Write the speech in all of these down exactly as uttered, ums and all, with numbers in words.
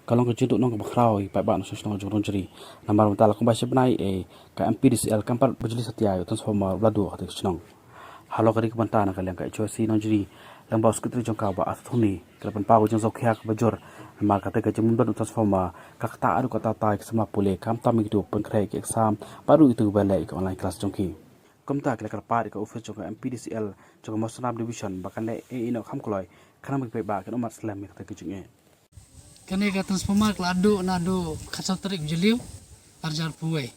ka long ka jingduhnong kaba khraw ïa ki paidbah nongshong shnong jong ka Nongjri. Namar mynta la kumba shi bnai eh ka M P D C L kam pat bujli satia ïa u transformer ba la duh ha katei ka shnong. Halor katei ka bynta na ka liang ka H Y C Nongjri lyngba u Secretary jong ka Bah Arthur Thongni ka la pynpaw ka jingsngewkhia kaba jur namar katei ka jingbym don u transformer ka ktah haduh katta katta ïa ki samla pule, khamtam ïa kito kiba pynkhreh ïa ki exam bad ruh ïa kito kiba leh ïa ka online class jong ki. Kumta ki la kyrpad ïa ka office jong ka M P D C L jong ka Mawsynram Division ba kan leh eh ïa kane kham kloi khnang ba ki paidbah kin ym mad slem ïa katei ka jingeh. Kane ka transformer ka la duh naduh khatsaw tarik u Jylliew ar hajar arphew wei.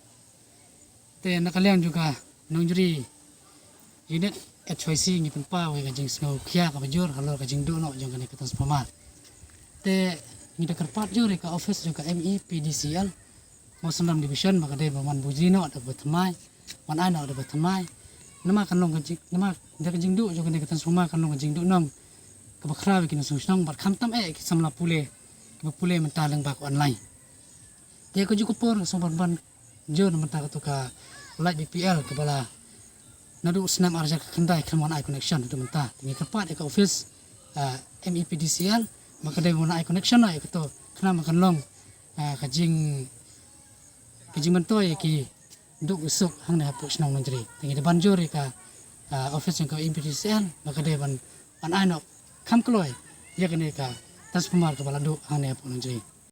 Te na ka liang jong ka Nongjri Unit H Y C ngi pynpaw ïa ka jingsngewkhia kaba jur halor ka jingduh noh jong kane ka transformer. Te ngi da kyrpad jur ïa ka office jong ka M E P D C L Mawsynram Division ba ka dei ban wan bujli noh da kaba thymmai, wan ai noh da kaba thymmai. Namar kan long ka jing, namar da ka jingduh jong kane ka transformer kan long ka jingduhnong kaba khraw ïa ki nongshong shnong bad khamtam eh ki samla pule kiba pule mynta lyngba ka online. Te ka juh ka por ka sngewbha ban jur na mynta kato ka light B P L kaba la naduh u snem ar hajar khyndai khlem wan ai connection haduh mynta. Te ngi kyrpad ïa ka office, ah, M E P D C L ba ka dei ban wan ai connection noh ïa kato khnang ba kan long, ah, ka jing, ka jingmyntoi ïa ki dukh ki suk hangne hapoh shnong Nongjri. Te ngi da ban jur ïa ka, ah, office jong ka M E P D C L ba ka dei ban, ban ai noh kham kloi ïa kane ka transformer kaba la duh hangne hapoh Nongjri.